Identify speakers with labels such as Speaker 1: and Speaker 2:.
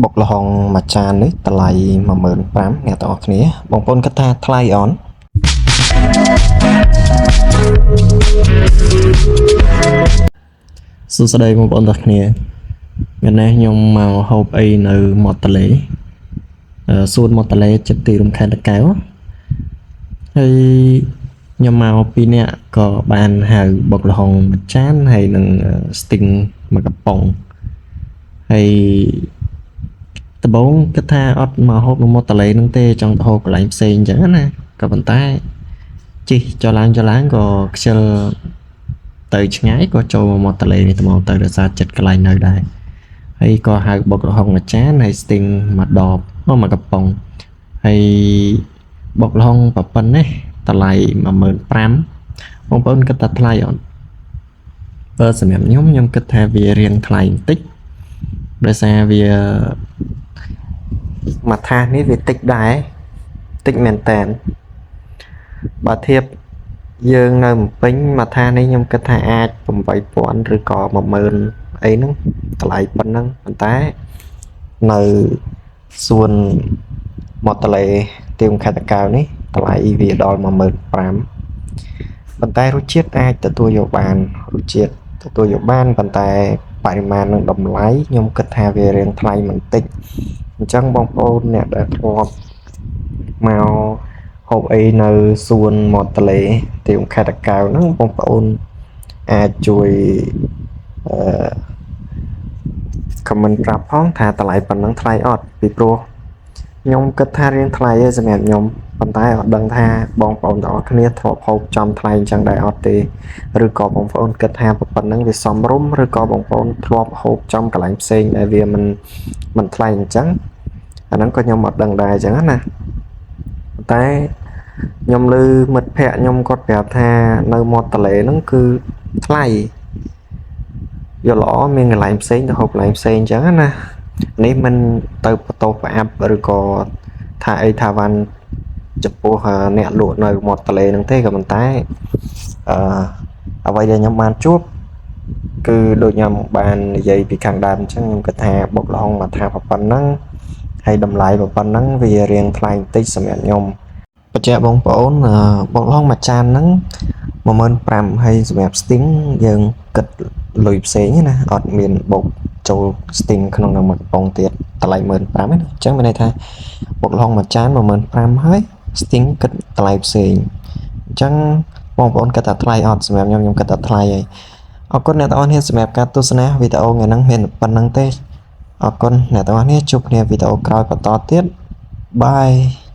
Speaker 1: បុកល្ហុងមួយចាននេះតម្លៃ15,000អ្នកទាំងអស់គ្នាបងប្អូនគិតថាថ្លៃអត់?សួស្តីបងប្អូនទាំងគ្នា។ថ្ងៃនេះខ្ញុំមកហូបអីនៅមាត់ទន្លេសួនមាត់ទន្លេចិត្តទីរួមខេត្តតាកែវហើយខ្ញុំមកពីរនាក់ក៏បានហៅបុកល្ហុងមួយចានហើយនឹងស្ទីងមួយកំប៉ុងហើយដំបូងគិតថាអត់មកហូបនៅមាត់ទន្លេហ្នឹងទេចង់ទៅហូបកន្លែងផ្សេងអញ្ចឹងណាក៏ប៉ុន្តែជិះចុះឡើងចុះឡើងក៏ខ្ជិលទៅឆ្ងាយក៏ចូលមកមាត់ទន្លេនេះត្មងទៅដោយសារចិត្តកន្លែងនៅដែរហើយក៏ហៅបុកល្ហុងមួយចានហើយស្ទីងមួយដបមកមួយកំប៉ុងហើយបុកល្ហុងប៉ុណ្ណេះតម្លៃ15,000បងប្អូនគិតថាថ្លៃអត់?បើសម្រាប់ខ្ញុំខ្ញុំគិតថាវារៀងថ្លៃបន្តិចដោយសារវាមួយថាសនេះវាតិចដែរតិចមែនតើបើធៀបយើងនៅភ្នំពេញមួយថាសនេះខ្ញុំគិតថាអាច8000ឬក៏10000អីហ្នឹងតម្លៃប៉ុណ្ណឹងប៉ុន្តែនៅសួនមាត់ទន្លេទីរួមខេត្តតាកែវនេះតម្លៃវាដល់15,000ប៉ុន្តែរសជាតិអាចទទួលយកបានរសជាតិទទួលយកបានប៉ុន្តែបរិមាណនិងតម្លៃខ្ញុំគិតថាវារៀងថ្លៃបន្តិចអញ្ចឹងបងប្អូនអ្នកដែលធ្លាប់មកហូបអីនៅសួនមាត់ទន្លេទីរួមខេត្តតាកែវហ្នឹងបងប្អូនអាចជួយអឺ comment ប្រាប់ផងថាតម្លៃប៉ុណ្ណឹងថ្លៃអត់ពីព្រោះខ្ញុំគិតថារៀងថ្លៃឯងសម្រាប់ខ្ញុំប៉ុន្តែអត់ដឹងថាបងប្អូនទាំងអស់គ្នាធ្លាប់ហូបចំថ្លៃអញ្ចឹងដែរអត់ទេឬក៏បងប្អូនគិតថាប៉ុណ្ណឹងវាសមរម្យឬក៏បងប្អូនធ្លាប់ហូបចំកន្លែងផ្សេងដែលវាមិនថ្លៃអញ្ចឹងអាហ្នឹងក៏ខ្ញុំអត់ដឹងដែរអញ្ចឹងណាតែខ្ញុំឮមិត្តភ័ក្ដិខ្ញុំគាត់ប្រាប់ថានៅមាត់ទន្លេហ្នឹងគឺថ្លៃយកល្អមានកន្លែងផ្សេងទៅហូបកន្លែងផ្សេងអញ្ចឹងណានេះមិនទៅបន្ទោសផ្អាប់ឬក៏ថាអីថាវ៉ាន់ចំពោះអ្នកលក់នៅមាត់ទន្លេហ្នឹងទេក៏ប៉ុន្តែអឺអ្វីដែលខ្ញុំបានជួបគឺដូចខ្ញុំបាននិយាយពីខាងដើមអញ្ចឹងខ្ញុំគិតថាបុកល្ហុងមួយថាប៉ុណ្ណឹងហើយតម្លៃប៉ុណ្ណឹងវារៀងថ្លៃបន្តិចសម្រាប់ខ្ញុំបញ្ជាក់បងប្អូនបុកល្ហុងមួយចានហ្នឹង15,000ហើយសម្រាប់ស្ទីងយើងគិតលុយផ្សេងណាអត់មានបុកចូលស្ទីងក្នុងនឹងមួយកំប៉ុងទៀតតម្លៃ15,000ណាអញ្ចឹងមានន័យថាបុកល្ហុងមួយចាន15,000ហើយស្ទីងគិតតម្លៃផ្សេងអញ្ចឹងបងប្អូនគិតថាថ្លៃអត់?សម្រាប់ខ្ញុំខ្ញុំគិតថាថ្លៃហើយអរគុណអ្នកទាំងអស់គ្នាសម្រាប់ការទស្សនាវីដេអូថ្ងៃហ្នឹងមានប៉ុណ្ណឹងទេអរគុណអ្នកទាំងអស់គ្នាជួបគ្នាវីដេអូក្រោយបន្តទៀត។ Bye.